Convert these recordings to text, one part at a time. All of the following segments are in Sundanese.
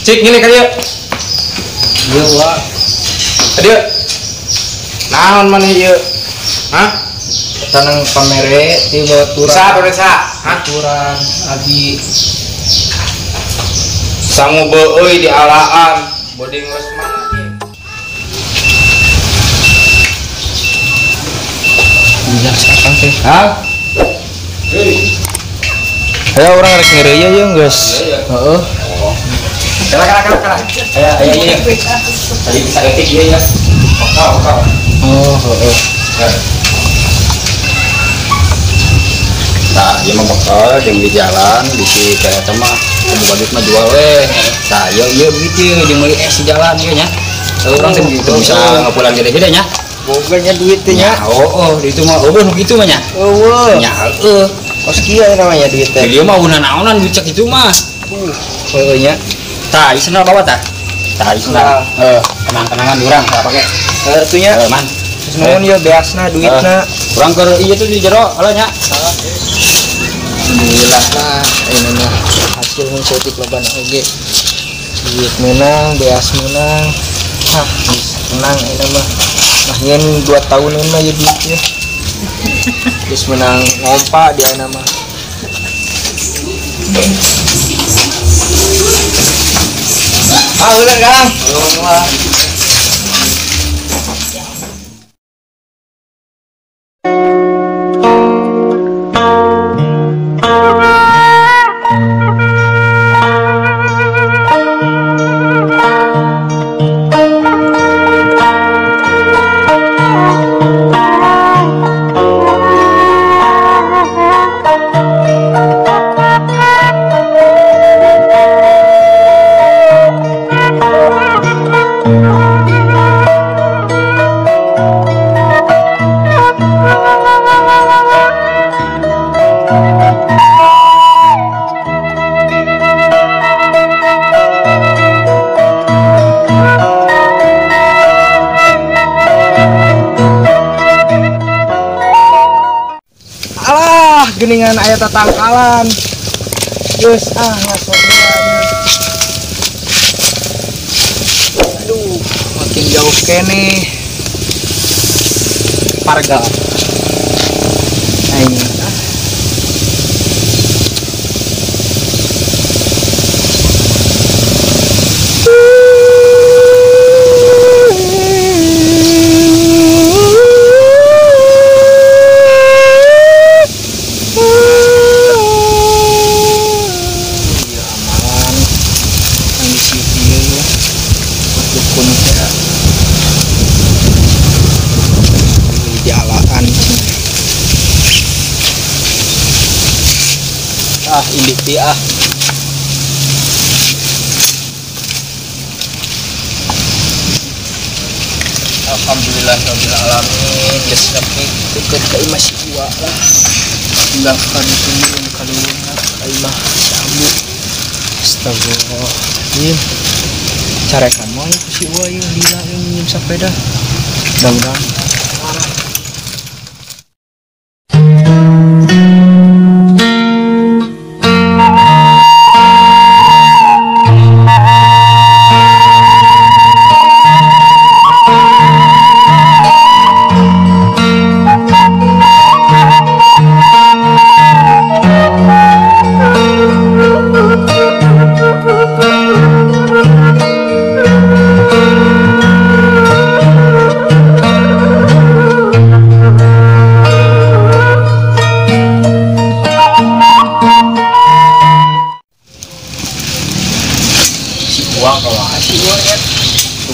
Cik ngini ka dieu. Ieu wa. Ka dieu. Naon maneh ieu? Hah? Tanang pamere ti baturan. Sa baturan sa? Hah? Baturan abi. Sangu beueuy di alaan. Bodi geus mana ieu? Bijak sakang teh. Hah? Hei. Ayo urang rek ngeureuyeuh ieu geus. Heeh. Kala kala kala. Aya aya ieu. Tadi bisa etik ieu ya. Okal okal. Oh, heeh. Nah, ieu mah bekal jeung di jalan bisi ka eta mah boga duit mah jual we. Tah, ieu ieu begitu jeung meuli es di jalan ieu nya. Urang teh begitu bisa ngapulang gede-gede nya. Boganya duit teh nya. Oh, oh, itu mah eueuh nu kitu mah nya. Eueuh. Nya heueuh. Kos kieu namanya duit teh. Ieu mah eueuh duit cek itu mah. Heueuh nya. Tah, ieu sendal bawa tah. Tah, ieu sendal. Heeh, kenang-kenangan urang tah pake. Heueuh tuh nya. Heueuh, man. Terus nuhun ieu beasna duitna. Urang keur ieu tuh di jero halo nya. Alhamdulillah lah ayeuna mah hasil mun saeutik lobana oge. Duit meunang, beas meunang. Hah, geus tenang ayeuna mah. Nah, nyeun 2 tahunan mah ieu duit ieu. Geus meunang ngompa di ayeuna mah. Ah, udah Kang. Geningan aya tatangkalan. Geus ah ngasok. Aduh, makin jauh keneh. Parga. Aing. Ah, indik ti ah. Alhamdulillah rabbil alamin, geus nepi deukeut ka imah si Uwa lah. Tinggal ka ditu kaluhurna ka imah si Ambu. Astagfirullahaladzim. Carekan moal ku si Uwa ieu lila ieu nginjem sapeda. Mudah-mudahan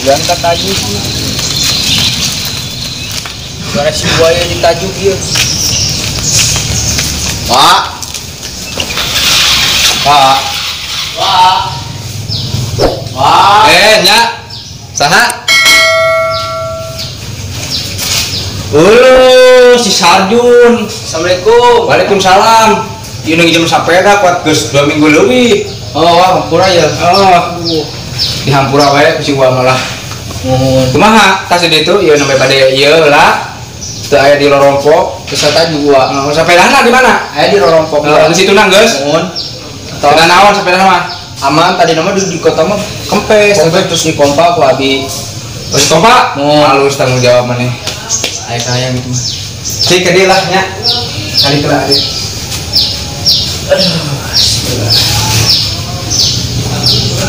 Sugan tajuk sih. Suara si buaya ditajuk ieu. Pak. Pak. Pak. Pak. Nya. Saha? Uluh, si Sarjun. Assalamualaikum. Waalaikumsalam. Ieu nu nginjem sapeda kuat geus 2 minggu leuwih. Oh, wah, hampura ya. Oh. Dihampura wae ku si Uwa malah. Nuhun. Kumaha tas di ditu ieu nembe bade ieu heula. Teu aya di Rorompok. Geus tadi gua. Heeh, sapedana di mana? Aya di Rorompok. Heeh, di situ nang geus. Nuhun. Teu naon sapedana mah? Aman tadi nama di kota mah kempes, terus dikompa ku abi. Terus kompa? Halus tanggung jawab maneh. Aya kahayang gitu mah. Cik ke dieu lah nya. Kali teh lah. Aduh, bismillah.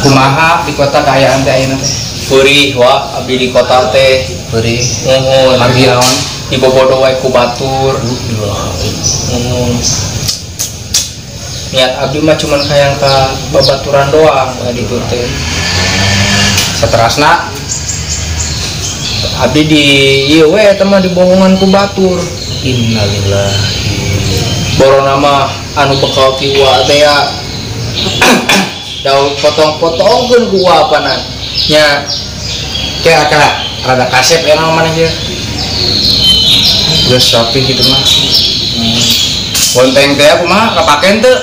Kumaha di kota kaayaan teh ayeuna teh? Peurih wa abdi di kota teh. Peurih. Muhun. Margi naon? Dibobodo wae ku batur. Muhun. Niat abdi mah cuman hayang ka babaturan doang ka ditu teh. Saterasna abdi di ieu we eta mah dibohongan ku batur. Innalillahi. Borona mah anu bekal ti wa teh ya. Daun potong-potongkeun ku wa apana. Nya kira-kira rada kasep emang mana ieu. Geus rapi kitu mah. Bonteng teh kumaha kapaken teu?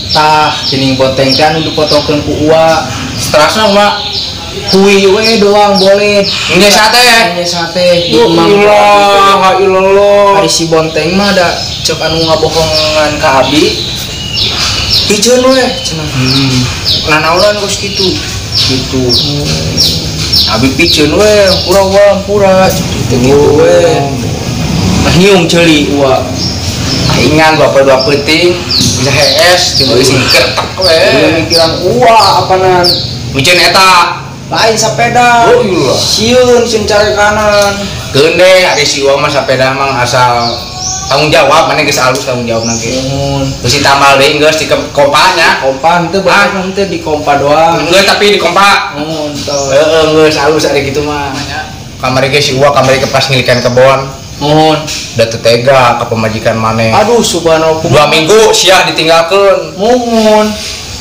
Tah, geuning bonteng teh anu dipotongkeun ku uwa. Strasna kumaha? Kui we doang boleh. Nge sate. Nge sate di imam. La ilaha illallah. Ari si bonteng mah da cek anu ngabohongan ka abi. Piceun we cenah. Nanaonan geus kitu. Gitu. Abi piceun we, pura wa pura gitu gitu we. Nah nyiung ceuli uwa. Aingan bapak dua peuting bisa hees timbul sing kertek we. Mikiran uwa apanan. Miceun eta lain sepeda. Oh iya. Sieun sieun cari kanan. Keun deh ari si uwa mah sepeda mah asal tanggung jawab maneh geus alus tanggung jawabna ge. Muhun. Geus ditambal deui geus di kompanya. Kompa henteu bener henteu di kompa doang. Geus tapi di kompa. Muhun teu. Heeh geus alus ari kitu mah. Kamari ge si uwa kamari ke pas ngilikan kebon. Muhun. Da teu tega ka pamajikan maneh. Aduh subhanallah. 2 minggu sia ditinggalkeun. Muhun.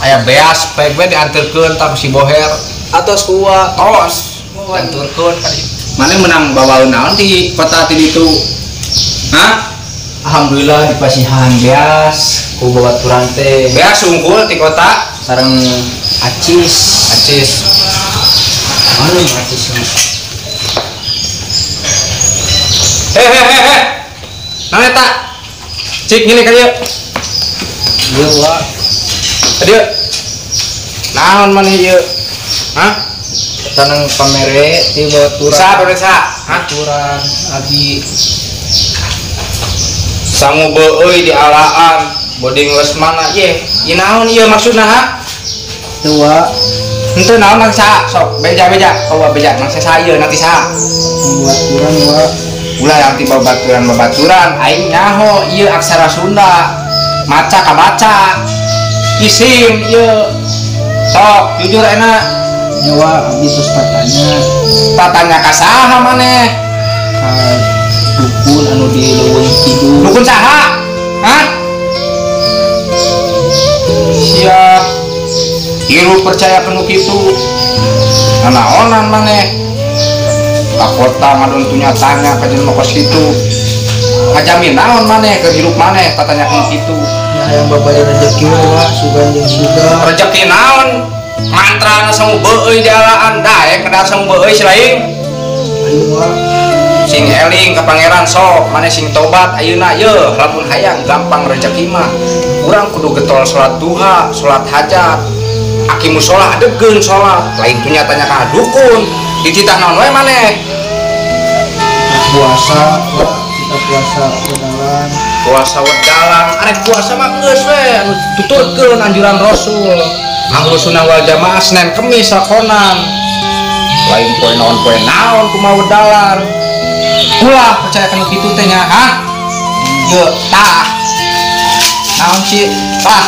Aya beas pek we dianterkeun tah si boher. Atos ku uwa. Tos. Dianterkeun ka dieu. Maneh menang bawaeun naon di kota ti ditu? Hah? Alhamdulillah dipasihan beas ku babaturan teh. Beas unggul di kota sareng acis. Acis. Mana acis ini? Hehehe. Naon eta? Cik ngini ka dieu. Ieu wa. Ka dieu. Naon maneh ieu? Hah? Tanang pamere ti babaturan. Sa pamere sa? Hah? Babaturan abi. Sangu beueuy di alaan boding lesmana ye. Ieu naon ieu maksudna ha? Teu wa. Henteu naon nang sa? Sok beja-beja, kawa beja nang sa ieu nanti sa. Babaturan wa. Ulah yang tiba babaturan-babaturan aing nyaho ieu aksara Sunda. Maca kabaca. Isim ieu. Sok jujur enak. Nyawa abdi terus tatanya. Tatanya ka saha maneh? Ka dukun anu di leuweung kidul. Dukun saha? Hah? Sia hirup percaya penuh kitu. Nanaonan maneh? Ka kota ngadon tunya tanya ka jelema kos kitu. Ngajamin naon maneh keur hirup maneh tatanya kana kitu. Ya hayang babaya rezeki we wa sugan jeung sugan. Rezeki naon? Mantra nu sangu beueuy di alaan daek kada sangu beueuy si lain. Ayo wa. Sing eling ka pangeran sok maneh sing tobat ayeuna yeuh lamun hayang gampang rezeki mah. Urang kudu getol salat duha, salat hajat. Aki musola adegeun salat, lain tunya tanya ka dukun. Dititah naon we maneh? Puasa, wa, kita puasa wedalan. Puasa wedalan, arek puasa mah geus we anu tuturkeun anjuran Rasul. Ahlu sunnah wal jamaah Senin Kemis lakonan. Lain poe naon kumaha wedalan. Ulah percaya kana kitu teh nya, hah? Ye, tah. Naon sih? Tah.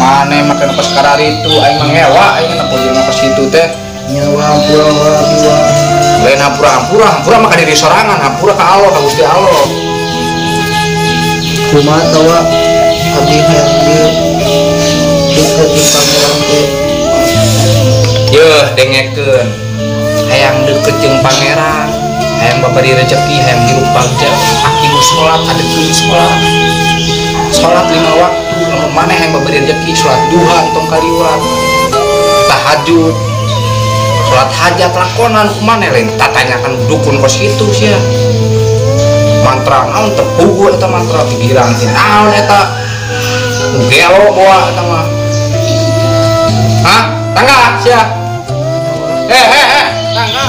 Maneh mah kana pas kararitu aing mah ngewa aing na jelema kos kitu teh. Nyawa hampura wa abdi wa. Lain hampura-hampura, hampura mah ka diri sorangan, hampura ka Allah, ka Gusti Allah. Kumaha tawa abdi hayang ieu deukeut jeung pangeran teh. Yeuh dengekeun. Hayang deukeut jeung pangeran, hayang babari rezeki, hayang hirup bagja, aqimu sholat, adegeun sholat. Sholat 5 waktu, lamun maneh hayang babari rezeki, sholat duha tong kaliwat. Tahajud, sholat hajat lakonan kumaneh lain tatanyakan dukun kos kitu sia. Mantra naon tepuguh eta mantra pikiran teh naon eta. Gelo bawa eta mah. Hah? sia.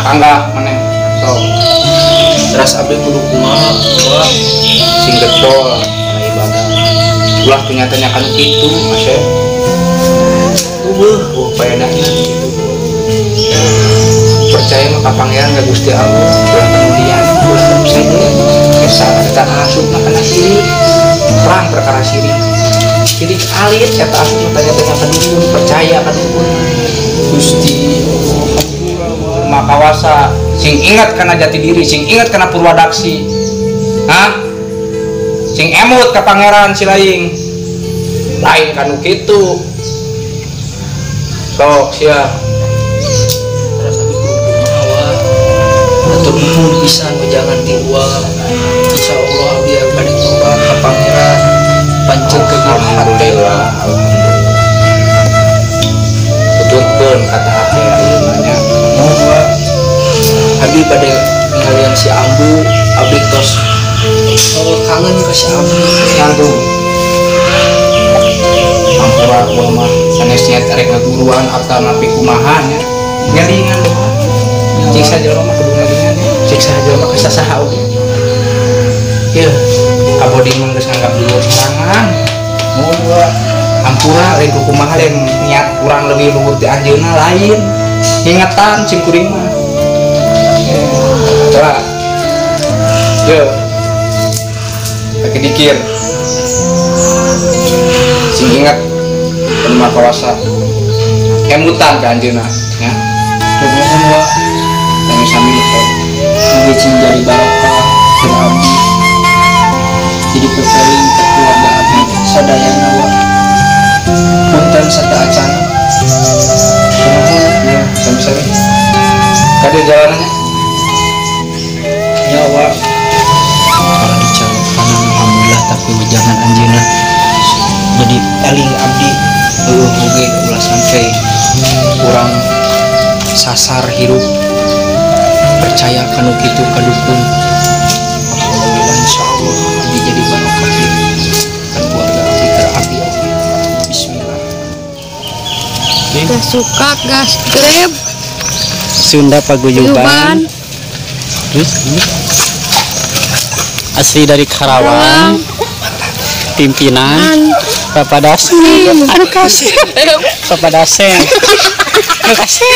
Tangga maneh. Sok. Terus abdi kudu kumaha wah sing getol kana ibadah. Ulah tanya-tanya kanu kitu, Mas. Tuh, paedahna kitu. Percaya mah ka Pangeran ka Gusti Allah, ulah kemudian ulah kanu saja. Esa eta asupna kana sirik. Perang perkara sirik. Sirik alit eta asupna tanya-tanya ka dukun, percaya ka dukun. Gusti Allah Maha Kawasa, sing ingat kana jati diri, sing ingat kana purwadaksi. Hah? Sing emut ka Pangeran si lain. Lain kanu kitu. Sok sia. Terus abdi kudu kumaha wah. Atur nuhun pisan wejangan ti uang. Insyaallah abdi bade tobat ka Pangeran. Pancen kegur hate. Alhamdulillah, alhamdulillah. Tuturkeun kata hate ayeuna nya. Mohon wah. Abdi bade ningalian si Ambu, abdi tos kangen ka si Ambu. Kanggung. Ampura gua mah sanes niat arek ngaguruan atau napi kumaha nya. Ngelingan doa. Siksa jelema mah kudu ngelingan nya. Siksa jelema ka sasaha oge. Yeuh, kaboding mah geus nganggap dulur sorangan. Mohon wah. Ampura lain kumaha lain niat kurang lebih luhur ti anjeunna lain. Ingetan cing kuring mah. Coba. Yeuh. Kaki dikir. Sing ingat Maha Kawasa. Emutan ka anjeunna nya. Nuhun wah. Sami-sami sok. Mugi cing jadi barokah keur abdi. Jadi pepeling ka keluarga abdi sadayana wah. Punten sata acana. Nuhun. Ya, sami-sami. Kade jalanannya? Ya wah. Kalau dicarikan alhamdulillah tapi wejangan anjeunna jadi eling abdi eueuh oge ulah sampai kurang sasar hirup percaya kanu kitu ka dukun. Alhamdulillah insyaallah abdi jadi barokah ieu ka keluarga abdi keur abdi oge. Bismillah. Gak suka gas grab Sunda Paguyuban. Terus ini asli dari Karawang, pimpinan Bapak Dasen, aduh kasih, Bapak Dasen, aduh kasih.